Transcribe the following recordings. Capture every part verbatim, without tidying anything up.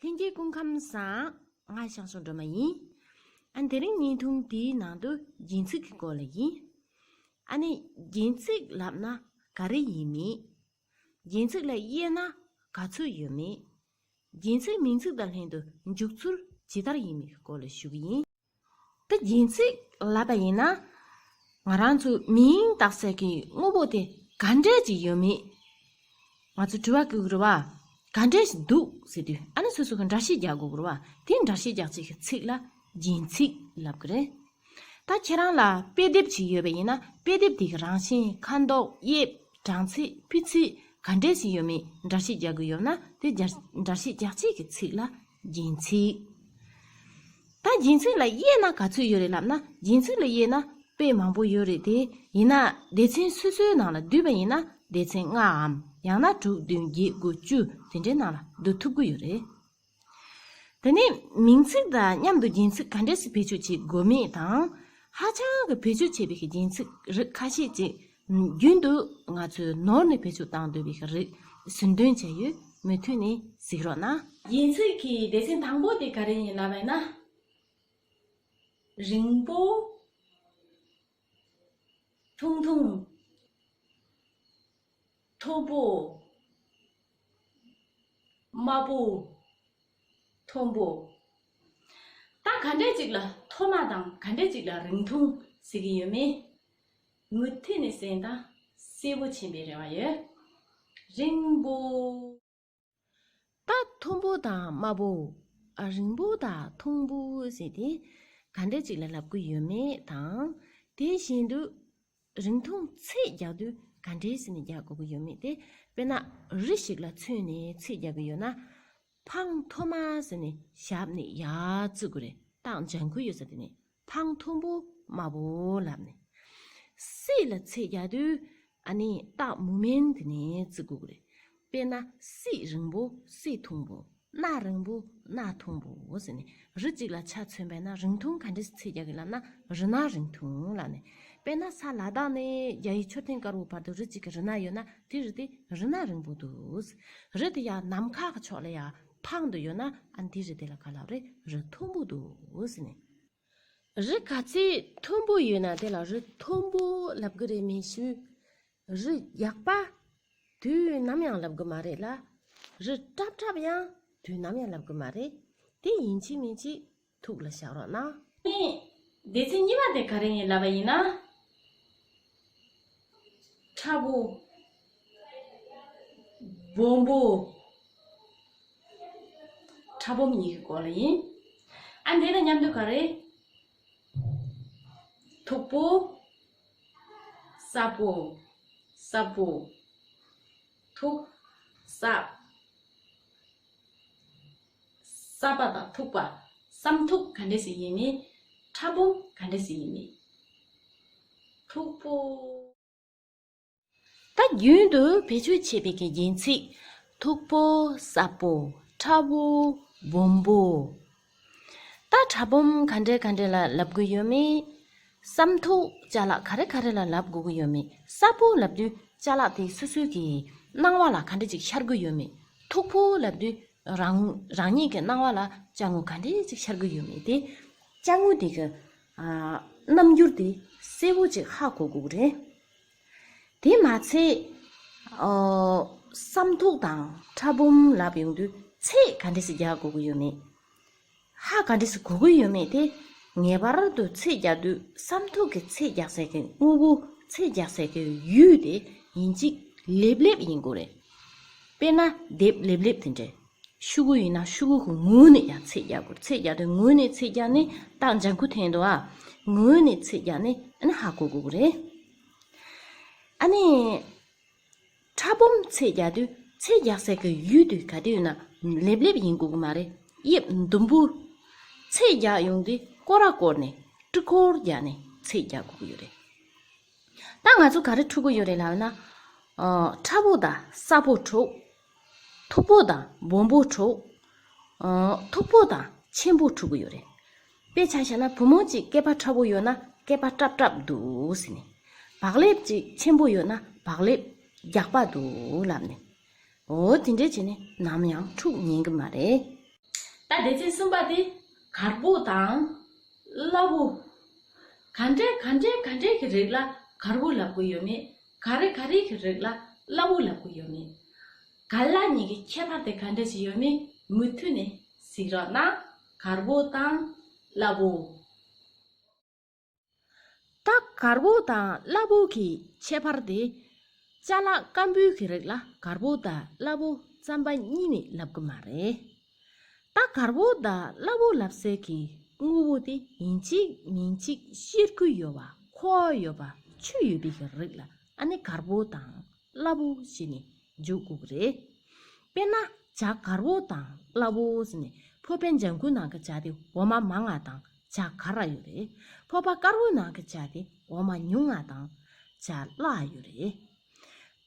ལྷན་རྒྱས་སྐུ་ཁམས་བཟང་། ང་ཞང་ཞུང་སྒྲོལ་མ་ཡིན། ཨ་ནི་དེ་རིང་བརྙན་ཐུང་འདིའི་ནང་དུ་རྒྱན་ཚིག་གི་སྐོར་ལ་ཡིན། ཨ་ནི་རྒྱན་ཚིག་ལབ་ན་ག་རེ་ཡིན་མིན། རྒྱན་ཚིག་ལ་དབྱེ་ན་ག་ཚོད་ཡོད་མེད། རྒྱན་ཚིག་མིང་ཚིག་དང་ལྷན་དུ་འཇུག་ཚུལ་ཇི་ལྟར་ཡིན་མིན་གྱི་སྐོར་ལ་ཞུ་གི་ཡིན། ད་རྒྱན་ཚིག་ལབ་པ་ཡིན་ན། ང་རང་ཚོ་མིང་བཏགས་སའི་གི་དངོས་པོ་དེ་ག་འདྲས་ཅིག་ཡོད་མེད། ང་ཚོ་དྲི་བ་བཀོད་ཀྱི་རེད་བ། ག་འདྲས་ཞིག་འདུག་ཟེར་དུས་ཨ་ནི་སོ་སོ་གི་འགྲེལ་བཤད་རྒྱག་དགོས་ཀྱི་རེད་བ། དེ་འགྲེལ་བཤད་རྒྱག་ཅིག་གི་ཚིག་ལ་རྒྱན་ཚིག་ལབ་ཀྱི་རེད། ད་ཁྱེད་རང་ལ་དཔེ་དེབ་ཅིག་ཡོད་པ་ཡིན་ན་དཔེ་དེབ་དེ་གི་རང་བཞིན་ཁ་མདོག་དབྱིབས་གྲངས་ཚད་ཕི་ཚིག་ག་འདྲས་ཞིག་ཡོད་མེད་འགྲེལ་བཤད་རྒྱག་གི་ཡོད་ན་དེ་རྒྱ་འགྲེལ་བཤད་རྒྱག་ཅིག་གི་ཚིག་ལ་རྒྱན་ཚིག་ད་རྒྱན་ཚིག་ལ་དབྱེ་ན་ག་ཚོད་ཡོད་རེད་ལབ་ན་རྒྱན་ཚིག་ལ་དབྱེ་ན་དཔེ་མང་པོ་ཡོད་རེད་དེ། ཡིན་ན་སྡེ་ཚན་སོ་སོའི་ནང་ལ་བསྡུས་པ་ཡིན་ན་སྡེ་ཚན་ལྔའམ་ཡང་ན་དྲུག་བདུན་བརྒྱད་དགུ་བཅུ་དེ་འདྲའི་ནང་ལ་བསྡུ་ཐུབ་ཀྱི་ཡོད་རེད། དེ་ནས་མིང་ཚིག་དང་མཉམ་དུ་རྒྱན་ཚིག་ག་འདྲས་སེ་བེད་སྤྱོད་བྱེད་དགོས་མེད་དང་། ཧ་ཅང་གི་བེད་སྤྱོད་བྱས་པའི་རྒྱན་ཚིག་རིགས་ཁ་ཤས་ཅིག་རྒྱུན་དུ་ང་ཚོས་ནོར་ནས་བེད་སྤྱོད་བཏང་སྡོད་པའི་རིགས་ཟུར་འདོན་བྱས་ཡོད། མུ་མཐུད་ནས་གཟིགས་རོགས་གནང་། རྒྱན་ཚིག་གི་སྡེ་ཚན་དང་པོ་དེ་ག་རེ་ཡིན་ལབ་པ་ཡིན་ན། རིང་པོ། ཐུང་ཐུང་། མཐོ་པོ། དམའ་པོ། མཐོན་པོ། ད་ག་འདྲས་ཅིག་ལ་མཐོ་དམའ་དང་ག་འདྲས་ཅིག་ལ་རིང་ཐུང་ཟེར་གྱི་ཡོད་མེད། མུ་མཐུད་ནས་གསན་དང་གསལ་པོ་ཆེན་པོའི་རེ་བ་ཡོད། རིང་པོ། ད་མཐོན་པོ་དང་དམའ་པོ། ཨ་རིང་པོ་དང་ཐུང་པོ་ཟེར་ཏེ་ག་འདྲས་ཅིག་ལ་ལབ་ཀྱི་ཡོད་མེད་དང་། དེ་བཞིན་དུ་རིང་ཐུང་ཚད་རྒྱག་དུས་ག་འདྲས་ཟེར་ནས་རྒྱག་དགོས་ཀྱི་ཡོད་མེད་དེ། དཔེར་ན་རི་ཞིག་ལ་མཚོན་ནས་ཚད་རྒྱག་གི་ཡོད་ན། འཕང་མཐོ་དམའ་ཟེར་ནས་ཞབས་ནས་ཡར་བརྩི་དགོས་རེད། རྟགས་ལྗང་ཁུ་ཡོད་ས་དེ་ནས་འཕང་མཐོན་པོ་དམའ་པོ་ལབ་ནས། གསེར་ལ་ཚད་རྒྱག་དུས་ཨ་ནི་རྟགས་མུ་མེན་དེ་ནས་བརྩི་དགོས་ཀྱི་རེད། དཔེར་ན་གསེར་རིང་པོ་གསེར་ཐུང་པོ། གནག་རིང་པོ་གནག་ཐུང་པོ་ཟེར་ནས། རི་གཅིག་ལ་ཆ་མཚོན་པས་ན་རིང་ཐུང་ག་འདྲས་ཚད་རྒྱག་གི་ལབ་ན་རི་ནག་རིང་ཐུང་ལབ་ནས། དཔེར་ན་ས་ལ་དྭགས་ནས་རྒྱ་ཡི་མཆོད་རྟེན་དཀར་པོ་བར་དུ་རི་གཅིག་གི་རི་ནག་ཡོད་ན་དེ་རི་དེ་རི་ནག་རིང་པོ་འདུག་རི་དེ་ཡང་ནམ་མཁའ་གི་ཕྱོགས་ལ་ཡང་འཕང་དུ་ཡོད་ན་ཨ་ནི་དེ་རི་དེ་ལ་ག་ལབ་རེད། རི་མཐོན་པོ་འདུག་ཟེར་ནས། རི་ག་ཚད་མཐོན་པོ་ཡོད་ན་དེ་ལ་རི་མཐོན་པོ་ལབ་གི་རེད། མི་ཞུ། རི་ཡག་པ་དུས་ནམ་ཡང་ལབ་གི་མ་རེད་ལ། རི་ཀྲབ་ཀྲབ་ཡང་དུས་ནམ་ཡང་ལབ་གི་མ་རེད། དེ་ཡིན་གཅིག་མིན་གཅིག་ཐུགས་ལ་བཞག་རོགས་གནང་། ཨ་ནི་སྡེ་ཚན་གཉིས་པ་དེ་ག་རེ་ཡིན་ལབ་པ་ཡིན་ན། ཕྲ་བོ། སྦོམ་པོ། ཕྲ་སྦོམ་གཉིས་ཀྱི་སྐོར་ལ་ཡིན། ཨ་འདི་དང་མཉམ་དུ་ག་རེ། མཐུག་པོ། སྲབ་པོ། སྲབ་པོ། མཐུག་སྲབ། སྲབ་པ་དང་མཐུག་པ། སྲབ་མཐུག་ག་འདྲས་ཞིག་ཡིན་མིན། ཕྲ་སྦོམ་ག་འདྲས་ཞིག་ཡིན་མིན། མཐུག་པོ། ད་རྒྱུན་དུ་བེད་སྤྱོད་བྱེད་པའི་གི་རྒྱན་ཚིག་མཐུག་པོ། སྲབ་པོ། ཕྲ་བོ། སྦོམ་པོ། ད་ཕྲ་སྦོམ་ག་འདྲས་ག་འདྲས་ལ་ལབ་དགོས་ཡོད་མེད། སྲབ་མཐུག་ཅ་ལག་ག་རེ་ག་རེ་ལ་ལབ་དགོས་ཀྱི་ཡོད་མེད། སྲབ་པོ་ལབ་དུས་ཅ་ལག་དེ་སོ་སོའི་གི་སྣང་བ་ལ་ག་འདྲས་ཅིག་ཤར་གྱི་ཡོད་མེད། མཐུག་པོ་ལབ་དུས་རང་རང་ཉིད་ཀྱི་སྣང་བ་ལ་ཅ་དངོས་ག་འདྲས་ཅིག་ཤར་གྱི་ཡོད་མེད་དེ། ཅ་དངོས་དེ་གི་ཨ་རྣམ་འགྱུར་དེ་གསལ་པོ་ཅིག་ཧ་གོ་དགོས་ཀྱི་རེད། དེ་མ་ཚད། ཨོ། སྲབ་མཐུག་དང་ཕྲ་སྦོམ་ལབ་ཡོང་དུས་ཚད་ག་འདྲས་སེ་རྒྱག་དགོས་ཀྱི་ཡོད་མེད། ཧ་ག་འདྲས་སེ་གོ་གི་ཡོད་མེད་དེ། ངེས་པར་དུ་ཚད་རྒྱག་དུས་སྲབ་མཐུག་གི་ཚད་རྒྱག་སའི་གི་དངོས་པོ་ཚད་རྒྱག་སའི་གི་ཡུལ་དེ་ཡིན་གཅིག་ལེབ་ལེབ་ཡིན་དགོས་རེད། དཔེར་ན་དེབ་ལེབ་ལེབ་དེ་འདྲས། ཤོག་གུ་ཡིན་ན་ཤོག་གུ་གི་ངོས་ནས་ཡང་ཚད་རྒྱག་དགོས། ཚད་རྒྱག་དུས་ངོས་ནས་ཚད་རྒྱག་ནས་རྟགས་ལྗང་ཁུ་འཐེན་འདུག་ཨ། ངོས་ནས་ཚད་རྒྱག་ནས་ཨ་ནི་ཧ་གོ་དགོས་ཀྱི་རེད། ཨ་ནི། ཕྲ་སྦོམ་ཚད་རྒྱག་དུས་ཚད་རྒྱག་སའི་གི་ཡུལ་དེ་ག་དུས་ཡིན་ན་ལེབ་ལེབ་ཡིན་དགོས་ཀྱི་མ་རེད། དབྱིབས་ཟླུམ་པོ། ཚད་རྒྱག་ཡོང་དུས་སྐོར་ར་བསྐོར་ནས་ཀྲི་ཀོར་རྒྱག་ནས་ཚད་རྒྱག་དགོས་ཀྱི་ཡོད་རེད། ད་ང་ཚོ་ག་རེ་འཁྲུལ་གྱི་ཡོད་རེད་ལབ་ན། ཨ། ཕྲ་བོ་དང་སྲབ་པོ་འཁྲུལ། མཐུག་པོ་དང་སྦོམ་པོ་འཁྲུལ། ཨ། མཐུག་པོ་དང་ཆེན་པོ་འཁྲུལ་གྱི་ཡོད་རེད། དཔེ་ཆ་བཞག་ན་བུ་མོ་གཅིག་སྐེད་པ་ཕྲ་བོ་ཡོད་ན་སྐེད་པ་ཀྲབ་ཀྲབ་འདུག་ཟེར་ནས། བག་ལེབ་གཅིག་ཆེན་པོ་ཡོད་ན་བག་ལེབ་རྒྱགས་པ་འདུག་ལབ་ནས། འོ་དེ་འདྲས་བྱས་ནས་ནམ་ཡང་འཁྲུལ་ཉན་གྱི་མ་རེད། ད་སྡེ་ཚན་གསུམ་པ་དེ་དཀར་པོ་དང་སླ་པོ། ག་འདྲའི་ག་འདྲའི་ག་འདྲའི་གི་རིགས་ལ་དཀར་པོ་ལབ་ཀྱི་ཡོད་མེད། ག་རེ་ག་རེ་གི་རིགས་ལ་སླ་པོ་ལབ་ཀྱི་ཡོད་མེད། ག་ལ་གཉིས་ཀྱི་ཁྱད་པར་དེ་ག་འདྲ་ཞིག་ཡོད་མེད་མུ་མཐུད་ནས་གཟིགས་རོགས་གནང་། དཀར་པོ་དང་སླ་པོ། ད་དཀར་པོ་དང་སླ་པོ་གི་ཁྱད་པར་དེ། ཅ་ལག་སྐམ་པོའི་གི་རིགས་ལ་དཀར་པོ་དང་སླ་པོ་རྩམ་པ་གཉིས་ནས་ལབ་གི་མ་རེད། ད་དཀར་པོ་དང་སླ་པོ་ལབ་སའི་གི་དངོས་པོ་དེ་ཡིན་གཅིག་མིན་གཅིག་གཤེར་ཁུ་ཡོད་པ་ཁུ་བ་ཡོད་པ་ཆུ་ཡོད་པའི་གི་རིགས་ལ་ཨ་ནི་དཀར་པོ་དང་སླ་པོ་ཞེས་ནས་འཇུག་དགོས་ཀྱི་རེད། དཔེར་ན་ཇ་དཀར་པོ་དང་སླ་པོ་ཟེར་ནས་ཕོར་པའི་ལྗང་ཁུ་ནང་གི་ཇ་དེ་འོ་མ་མང་ང་དང་ཇ་ག་ར་ཡོད་རེད། ཕོར་པ་དཀར་པོ་ནང་གི་ཇ་དེ་འོ་མ་ཉུང་ང་དང་ཇ་སླ་ཡོད་རེད།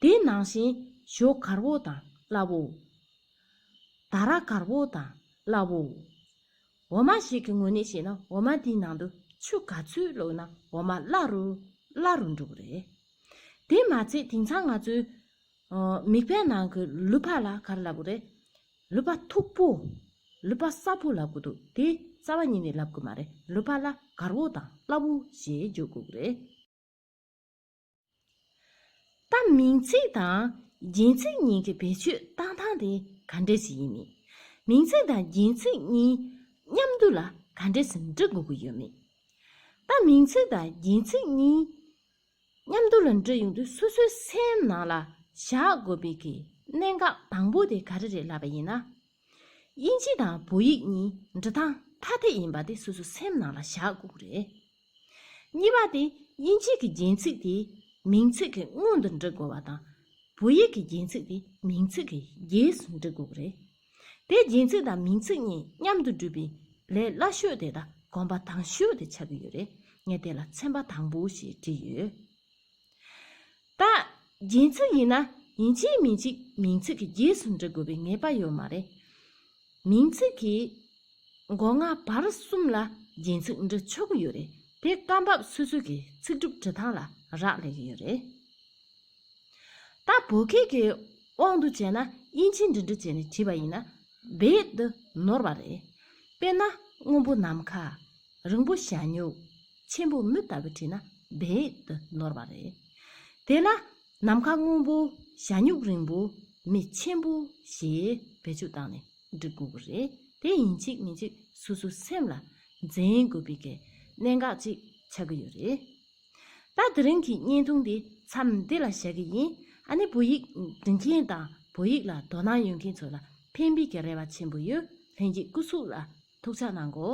དེ་ནང་བཞིན་ཞོ་དཀར་པོ་དང་སླ་པོ། ད་ར་དཀར་པོ་དང་སླ་པོ། འོ་མ་ཞིག་གི་ངོས་ནས་བཤད་ན་འོ་མ་དེའི་ནང་དུ་ཆུ་ག་ཚོད་བླུགས་ན་འོ་མ་སླ་རུ་སླ་རུ་འགྲོ་གི་རེད། དེ་མ་ཚད་དེང་སང་ང་ཚོའི་ཨ་མིག་དཔེ་ནང་གི་ལུད་པ་ལ་ག་རེ་ལབ་དགོས་རེད། ལུད་པ་མཐུག་པོ། ལུད་པ་སྲབ་པོ་ལབ་དགོས་འདུག་དེ་རྩ་བ་ཉིད་ནས་ལབ་དགོས་མ་རེད། ལུད་པ་ལ་དཀར་པོ་དང་སླ་པོ་ཞེས་འཇུག་དགོས་ཀྱི་རེད། ད་མིང་ཚིག་དང་རྒྱན་ཚིག་གཉིས་ཀྱི་བེད་སྤྱོད་བཏང་སྟངས་དེ་ག་འདྲས་ཞིག་ཡིན་མིན། མིང་ཚིག་དང་རྒྱན་ཚིག་གཉིས་མཉམ་དུ་ལ་ག་འདྲས་སུ་འབྲི་དགོས་ཀྱི་ཡོད་མེད། ད་མིང་ཚིག་དང་རྒྱན་ཚིག་གཉིས་མཉམ་དུ་ལ་འབྲི་ཡོང་དུས་སོ་སོའི་སེམས་ནང་ལ་བཞག་དགོས་པའི་གི་གནད་འགག་དང་པོ་དེ་ག་རེ་རེད་ལབ་པ་ཡིན་ན། དབྱིན་ཇི་དང་བོད་ཡིག་གཉིས་འབྲི་སྟངས་ཐ་དད་ཡིན་པ་དེ་སོ་སོའི་སེམས་ནང་ལ་བཞག་དགོས་ཀྱི་རེད། གཉིས་པ་དེ་དབྱིན་ཇི་གི་རྒྱན་ཚིག་དེ་མིང་ཚིག་གི་སྔོན་དུ་འབྲི་དགོས་པ་དང་། བོད་ཡིག་གི་རྒྱན་ཚིག་དེ་མིང་ཚིག་གི་རྗེས་སུ་འབྲི་དགོས་ཀྱི་རེད། དེ་རྒྱན་ཚིག་དང་མིང་ཚིག་གཉིས་མཉམ་དུ་འབྲི་བའི་ལས་སླ་ཤོས་དེ་དང་གོམ་པ་དང་ཤོས་དེ་ཆགས་ཀྱི་ཡོད་རེད། ངས་དེ་ལ་ཚན་པ་དང་པོ་ཞེས་བྲིས་ཡོད། ད་རྒྱན་ཚིག་ཡིན་ན་ཡིན་གཅིག་མིན་གཅིག་མིང་ཚིག་གི་རྗེས་སུ་འབྲི་དགོས་པའི་ངེས་པ་ཡོད་མ་རེད། མིང་ཚིག་གི་མགོ་རྔ་བར་གསུམ་ལ་རྒྱན་ཚིག་འབྲི་ཆོག་གི་ཡོད་རེད། དེ་སྐབས་བབ་སོ་སོ་གི་ཚིག་གྲུབ་འབྲི་སྟངས་ལ་རག་ལས་ཀྱི་ཡོད་རེད། ད་བོད་སྐད་ཀྱི་དབང་དུ་བྱས་ན་དབྱིན་ཇི་འབྲི་འབྲི་བྱས་ནས་བྲིས་པ་ཡིན་ན་བེད་དུ་ནོར་བ་རེད། དཔེར་ན་སྔོན་པོ་ནམ་མཁའ། རིང་པོ་ཞྭ་སྨྱུག་ཆེན་པོ་མི་ལྟ་བུ་བྲིས་ན་བེད་དུ་ནོར་བ་རེད། དེ་ལ་ནམ་མཁའ་སྔོན་པོ་ཞྭ་སྨྱུག་རིང་པོ་མི་ཆེན་པོ་ཞེས་བེད་སྤྱོད་བཏང་ནས་འབྲི་དགོས་ཀྱི་རེད། དེ་ཡིན་གཅིག་མིན་གཅིག་སོ་སོའི་སེམས་ལ་འཛིན་དགོས་པའི་གི་གནད་འགག་ཅིག་ཆགས་ཀྱི་ཡོད་རེད། ད་དེ་རིང་གི་བརྙན་ཐུང་འདི་མཚམས་འདི་ལ་བཞག་གི་ཡིན། ཨ་ནི་བོད་ཡིག་འབྲི་མཁན་དང་བོད་ཡིག་ལ་དོ་སྣང་ཡོད་མཁན་ཚོ་ལ་ཕན་པའི་གི་རེ་བ་ཆེན་པོ་ཡོད། ལྷན་རྒྱས་སྐུ་གཟུགས་ལ་ཐུགས་ཅག་གནང་གོ།